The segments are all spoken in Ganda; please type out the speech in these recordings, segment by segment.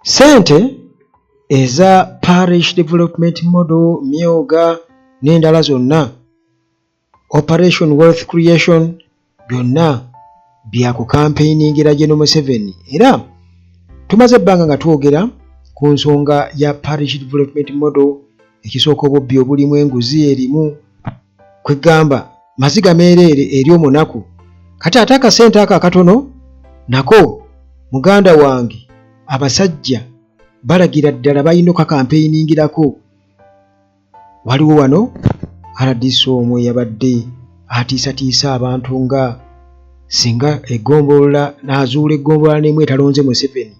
Ssente eza Parish Development Model, Myoga n'endala zonna, Operation Wealth Creation, byonna bya kukampeiningira General Museveni. Era tumaze ebbanga nga twogera ku nsonga ya Parish Development Model, ekisooka obubbi obulimu enguzi erimu kwegamba maziga meereere eri omunaku. Kati ate akasente ako akatono nako, muganda wange, abasajja balagira ddala balina okakampeiningirako. Waliwo wano RDC omwe yabadde atiisatiisa abantu nga singa eggombolola n'azuula eggombolola n'emu etalonze Museveni,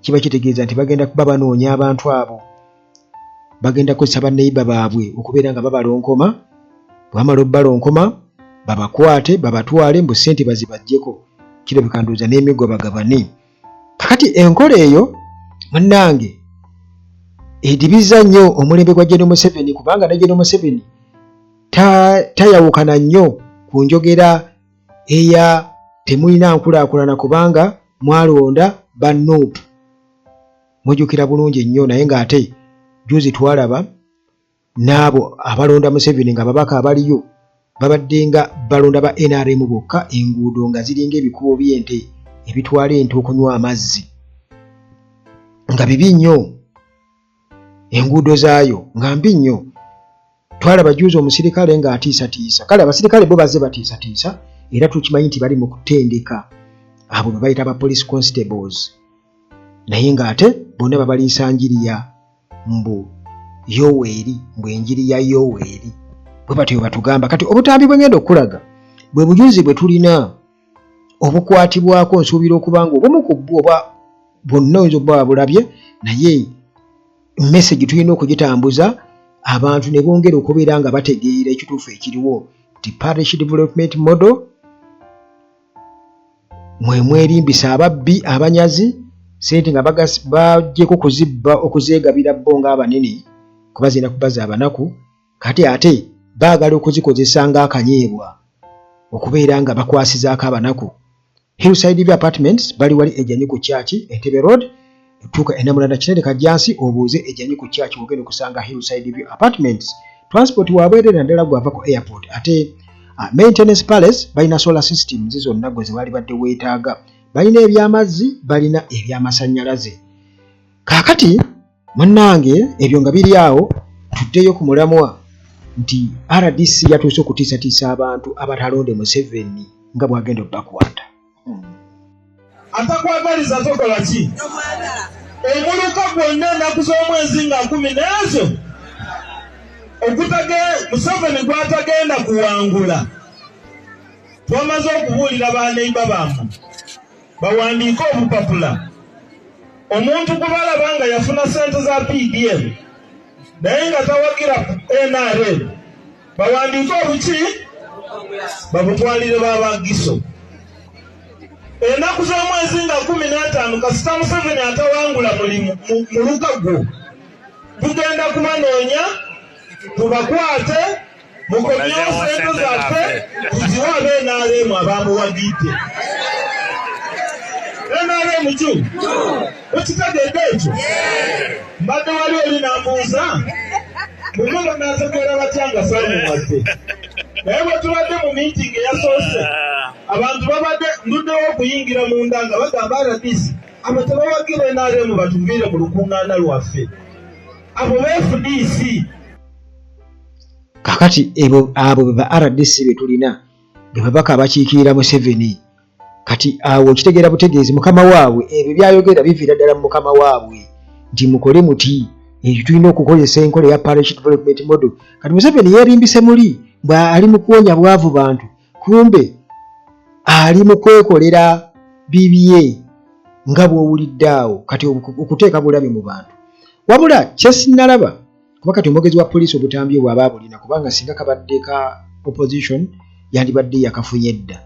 kiba kitegeeza nti bagenda kuba banoonya abantu abo, bagenda kukozesa banneyiba baabwe okubeera nga babalonkoma, bwamala obbalonkoma babakwate babatwale mbu ssente bazibaggyeko. Kirabika ndowooza n'emigwa bagabane. Kakati enkola eyo, munnange, edibiza nnyo omulembe gwa General Museveni, kubanga ne General Museveni tayawukana nnyo ku njogera eya temulina nkulaakulana kubanga mwalonda ba NUP. Mujjukira bulungi nnyo, naye ng'ate juzi twalaba n'abo abalonda Museveni nga babaka abaliyo babadde nga balonda ba NRM bokka, enguudo nga ziringa ebikubo by'ente ebitwala ente okunywa amazzi, nga bibi nnyo, enguudo zaayo nga mbi nnyo. Twalaba juzi omusirikale ng'atiisatiisa. Kale abasirikale bo bazze batiisatiisa, era tukimanyi nti bali mu kutendeka abo be bayita ba police constables, naye ng'ate bonna babaliisa njiri ya mbu Yoweeri, mbu enjiri ya Yoweeri, bwe batyo bwe batugamba. Kati obutambi bwe ngenda okukulaga bwe bujulizi bwe tulina obukwatibwako. Nsuubira okuba nga obumu ku bwo oba bwonna oyinza okuba wabulabye, naye message tulina okugitambuza abantu ne bongera okubeera nga bategeera ekituufu ekiriwo nti Parish Development Model mwe mwerimbisa ababbi abanyazi sente nga bagyeko kuzibba okuzeegabira bo ng'abanene, kuba zirina kuba za banaku. Kati ate baagala okuzikozesa ng'akanyeebwa okubeera nga bakwasizaako abanaku. Hillside View Apartments bali wali Ejanyi ku Church, Entebbe Road, tuuka e Namulanda Kinene Kajjansi, obuuze Ejanyi ku Church, wogenda okusanga Hillside View Apartments. Transport wabwereere, naddala gwava ku airport. Ate Maintenance Palace balina solar systems zonna gwe zebaali badde weetaaga, balina ebyamazzi, balina ebyamasannyalaze. Kaakati munnange, ebyo nga biri awo, tuddeyo ku mulamwa nti RDC yatuuse okutiisatiisa abantu abatalonde Museveni nga bw'agenda obbakwata. Atakwagaliza tokola ki? Omuluka gwonna ennaku z'omwezi nga 10 n'ezo Museveni gw'atagenda kuwangula, twamaze okubuulira baneiba bammwe bawandiike obupapula. Omuntu gwe balaba nga yafuna ssente za PDM naye nga tawagira NRM, bawandiike obuki babutwalire babagiso. Ennaku z'omwezi nga 15, kasita Museveni atawangula mulimu muluka gwo, tugenda kubanoonya tubakwate, mukomyewo sente zaffe, tuziwe aba NRM abamuwagidde. NRM ki mukitegedde ekyo? Mbadde wali oli nambuuza mumwe banategeera batya nga saamuwadde, naye bwe tubadde mu meeting eyasoose, abantu babadde nduddewo okuyingira munda nga bagamba, "RDC, abo tebawagira NRM, batuviire mu lukuŋŋaana lwaffe, abo ba FDC." Kakati ebo abo be ba RDC be tulina, be babaka abakiikirira Museveni. Kati awo okitegeera butegeezi mukama waabwe ebyo byayogera biviira ddala mu mukama waabwe nti mukole muti, ekyo tulina okukozesa enkola eya Parish Development Model. Kati Museveni yeerimbise muli mbwe ali mu kuwonya bwavu bantu, kumbe ali mu kwekolera bibye nga bw'owulidde awo. Kati okuteeka bulabe mu bantu, wabula kyesinalaba, kuba kati omwogezi wa poliisi obutambi obwo aba abulina, kubanga singa kabadde ka opposition yandibadde yakafunye dda.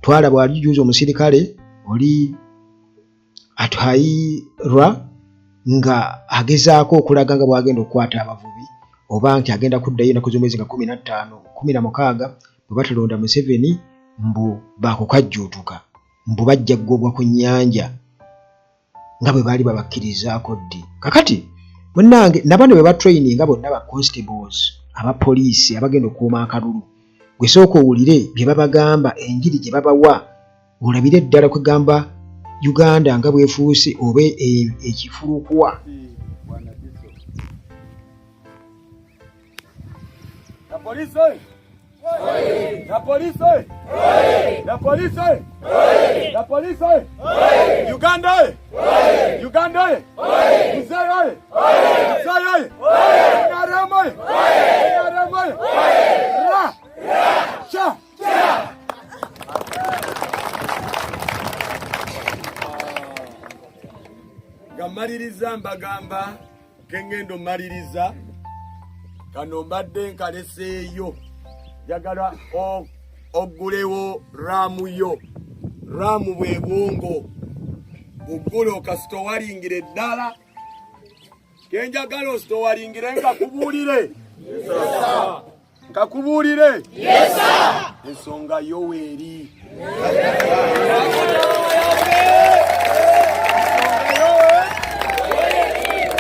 Twalaba ali juzi omusirikale oli Atuhairwa nga agezaako okulaga nga bw'agenda okukwata abavubi, oba nti agenda kuddayo ennaku z'omwezi nga 15, 16, bwe batulonda Museveni, mbu bakukajjuutuka, mbu bajja kugobwa ku nnyanja. nga bwe baali babakkirizaako ddi. Kakati munnange nabano be batraininga bonna ba constables aba poliisi abagenda okukuuma akalulu, gwe sooka owulire bye babagamba, enjiri gye babawa, olabire ddala kwegamba Uganda nga bwefuuse oba ekifulukwa. Na polisi oye! Na polisi oye! Na polisi oye! Na polisi oye! Uganda oye! Uganda oye! Mzee oye! Mzee oye! NRM oye! NRM oye! Ra! Cha! Nga mmaliriza mbagamba kengendo mmaliriza kano mbadde nkaleseeyo, njagala oggulewo raamu yo. Raamu bwe bwongo buggule okasitowalingire ddala kenjagala ositowalingire nkakubuulire nkakubuulire ensonga yo weeri.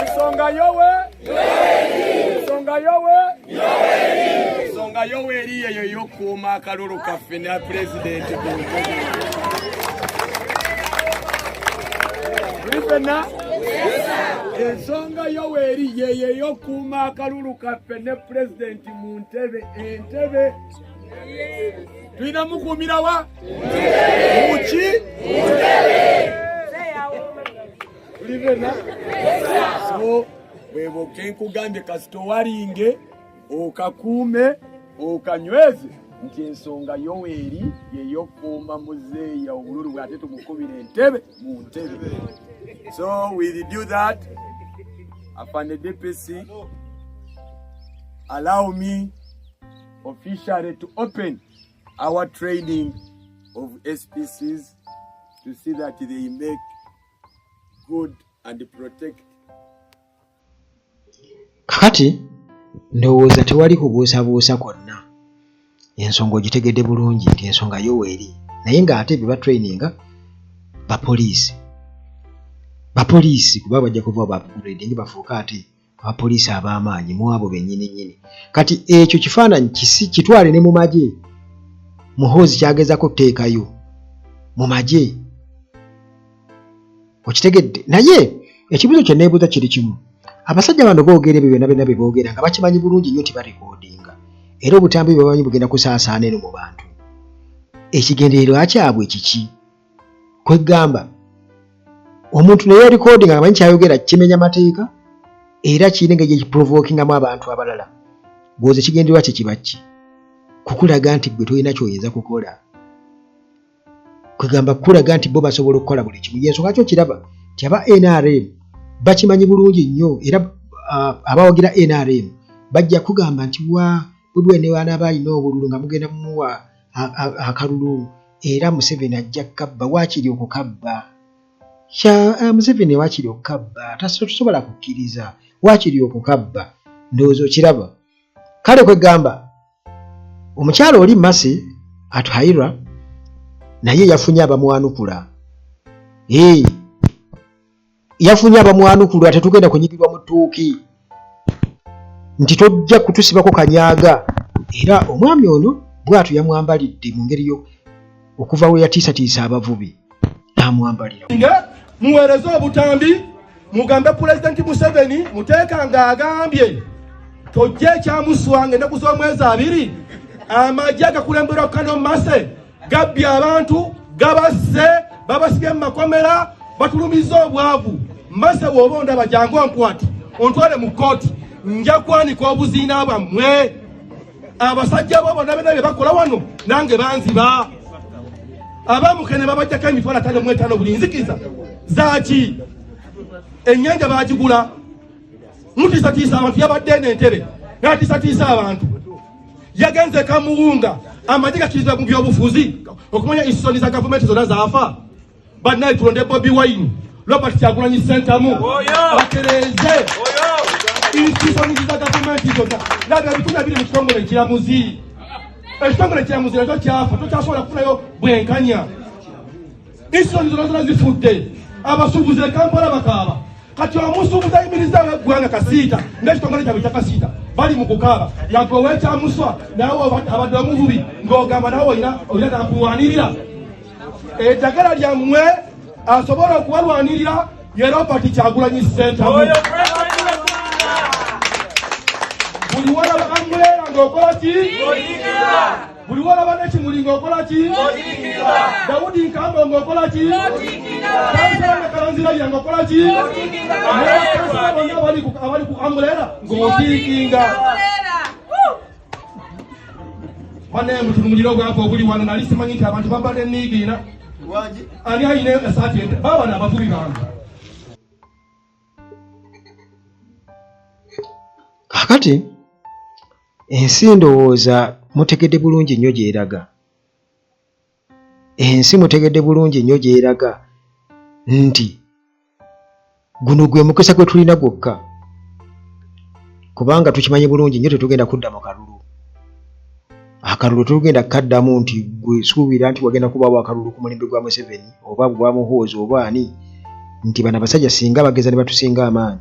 Ensonga yowe ensonga yowe ensonga yowe eri eyo ey'okukuuma akalulu kaffe ne pulezidenti ku ntebe. Tuli ffenna? Ensonga yowe eri yeyo ey'okukuuma akalulu kaffe ne pulezidenti mu ntebe. Entebe tulina mukuumira wa muki? Tuli ffenna? So bwebwo kenkugambye, kasita owalinge okakuume okanyweze nti ensonga yoweeri yeyokuuma muzeeya obululu bwe ate tumukubira entebe mu ntebe. So we do that. Afande DPC, allow me officially to open our training of SPCs to see that they make good and protect. Kakati ndowooza tewali kubuusabuusa kwonna, ensonga ogitegedde bulungi nti ensonga yo weeri, naye ng'ate bye batraininga bapoliisi, bapoliisi kuba bajja kuva ba upgrading bafuuke ate abapoliisi ab'amaanyi mu abo bennyini nnyini. Kati ekyo kifaananyi kisi kitwale ne mu magye. Muhoozi kyagezako kuteekayo mu magye, okitegedde? Naye ekibuuzo kye neebuuza kiri kimu: abasajja bano boogera ebyo byonna byonna bye boogera nga bakimanyi bulungi nnyo nti barekoodinga, era obutambi bwe bamanyi bugenda kusaasaana eno mu bantu. Ekigendererwa kyabwe kiki? Kwegamba omuntu naye recording nga manyi kyayogera kimenya mateeka era kirina engeri gyekiprovokingamu abantu abalala. Gwoza ekigendererwa kye kiba ki? Kukulaga nti gwe tolina kyoyinza kukola, kwegamba kukulaga nti bo basobola okukola buli kimu. Yensonga kyo kiraba nti aba NRM bakimanyi bulungi nnyo, era abawagira NRM bajja kugamba nti wa bwe ne wanaaba alina obululu nga mugenda mumuwa akalulu, era Museveni ajja kukabba, waakiri okukabba Museveni, waakiri okukabba, tosobola kukkiriza, waakiri okukabba. Ndowooza okiraba. Kale kwegamba omukyalo oli Mercy Atuhairwa naye yafunye abamwanukula, yafunye abamwanukula, tetugenda kunyigirwa mu ttuuki nti tojja kutusibako kanyaga. Era omwami ono bw'atyo yamwambalidde mu ngeri yo okuva we yatiisatiisa abavubi n'amwambalira. Muweereze obutambi mugambe Pulezidenti Museveni muteeka ng'agambye tojja ekyamuswanga ennaku z'omwezi 2, amagye agakulemberwa Kano Mase gabbye abantu, gabasse, babasibye mu makomera, batulumiza obwavu. Mase bw'oba ondaba jangu onkwate ontwale mu kkooti, nja kwanika obuziina bwammwe. Abasajja bo bonna bena bye bakola wano nange banziba. Abamukene babajjako emitwalo 55 buli nzikiza zaaki? Ennyanja bagigula, mutiisatiisa abantu. Yabadde eno entebe n'atiisatiisa abantu, yagenze kamuwunga. Amagye gakkirizibwa mu byobufuzi okumanya institution za gavumenti zonna zaafa. Bannaye, tulonde Bobi Wine, Robert Kyagulanyi Ssentamu, batereeze institution za gavumenti zonna. Laba ebitundu ebiri mu kitongole ekiramuzi, ekitongole ekiramuzi nakyo kyafa, tokyasobola kufunayo bwenkanya. Institution zonna zonna zifudde. Abasuubuzi e Kampala bakaaba. Kati omusuubuzi ayimirizaawo eggwanga Kasiita ng'ekitongole kyabwe ekya Kasiita bali mu kukaaba nga gwe ow'ekyamuswa naawe abadde omuvubi ng'ogamba naawe olina olina nakulwanirira. Eddagala lyammwe asobola okubalwanirira ye Robert Kyagulanyi Ssentamu. Buli walaba amulera ng'okola ki? Buli walaba n'ekimuli ng'okola ki? Dawudi Nkambo ng'okola ki? Kansala Nakalanzirabya ng'okola ki? Kansala bonna abali ku amulera ng'otiikinga. Banaye mutunulire obwavu obuli wano, nali simanyi nti abantu bambadde eniigiina. Ani alina esaati ente? Baabano abavubi bange. Kaakati ensi ndowooza mutegedde bulungi nnyo gy'eraga. Ensi mutegedde bulungi nnyo gy'eraga nti guno gwe mukisa gwe tulina gwokka kubanga tukimanyi bulungi nnyo tetugenda kudda mu kalulu akalulu tetugenda kukaddamu nti gwe suubira nti wagenda kubaawo akalulu ku mulembe gwa Museveni oba gwa Muhoozi oba ani nti bano abasajja singa bageza ne batusinga amaanyi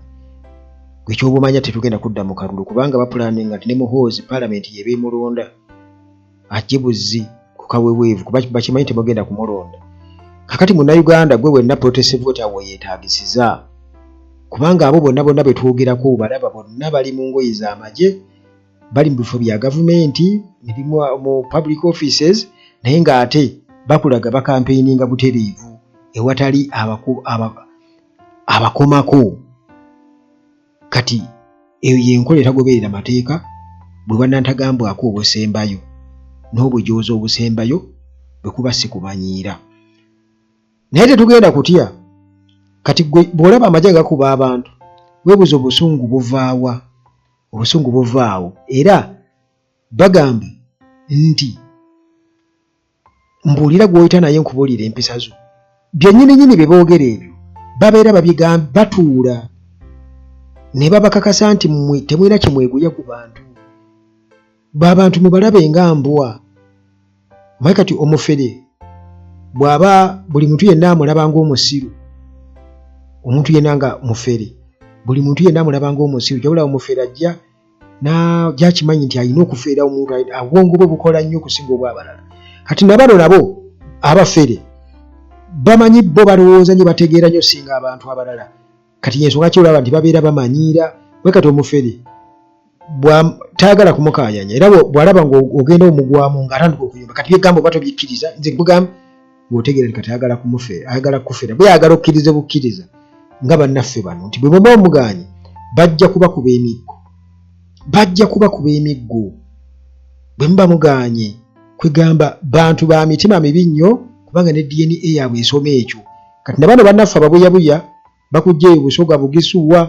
gwe kyoba omanya tetugenda kudda mu kalulu kubanga bapulaninga nti ne Muhoozi palamenti yeba emulonda ajje buzzi ku kaweweevu kuba bakimanyi temugenda kumulonda kakati munnayuganda gwe wenna protest vote awo weyetagisiza kubanga abo bonna bonna betwogerako obalaba bonna bali mu ngoye z'amagye bali mu bifo bya gavumenti mirimu mu public offices naye ng'ate bakulaga bakampeininga butereevu ewatali abakomako Kati eyo y'enkola etagoberera mateeka bwe bwannantagambwako obusembayo n'obujoozi obusembayo bwe kuba si kumanyiira. Naye tetugenda kutya. Kati ggwe bw'olaba amagye nga gakuba abantu, weebuuze obusungu buvaawa? Obusungu buva awo. Era bagamba nti mbuulira gw'oyita naye nkubuulire empisa zo. Byennyininyini bye boogera ebyo babeera babigamba batuula ne babakakasa nti mmwe temulina kye mweguya ku bantu. Babantu mubalabe nga mbwa. Omanyi kati omufere bw'aba buli muntu yenna amulaba ng'omusiru, omuntu yenna nga mufere, buli muntu yenna amulaba ng'omusiru, ky'olaba omufere ajja n'ajja akimanyi nti alina okufeera omuntu obwongo bwe bukola nnyo okusinga obw'abalala kati nabano nabo abafere bamanyi bo balowooza nyo bategeera nnyo singa abantu abalala kati yensonga ki olaba nti babeera bamanyiira we kati omufere tayagala kumukayanya era bw'alaba ng'ogenda omugwamu ng'atandika okuyomba kati byegamba oba tobikkiriza nze nkugamba ng'otegeera nti kati ayagala kumufera ayagala kukufera bwe ayagala okkirize bukkiriza nga bannaffe bano nti bwe muba omugaanye bajja kubakuba emiggo bajja kubakuba emiggo bwe muba mugaanye kwegamba bantu ba mitima mibi nnyo kubanga ne dna yaabwe esoma ekyo kati na bano bannaffe ababuyabuya bakujja eyo busoga bugisuwa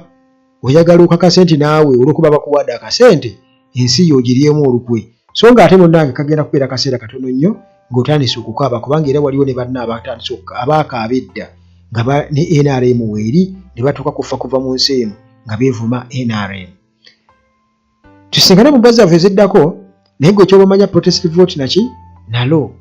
oyagala okakase nti naawe olwokuba bakuwadde akasente ensi yo ogiryemu olukwe so nga ate munnange kagenda kubeera kaseera katono nnyo ng'otandise okukaaba kubanga era waliwo ne banna abatandise abaakaaba edda nga ne nrm weeri ne batuuka kufa kuva mu nsi eno nga beevuma nrm tusingane mu mboozi zaffe eziddako naye gwe kyoba omanya protest vote naki nalo.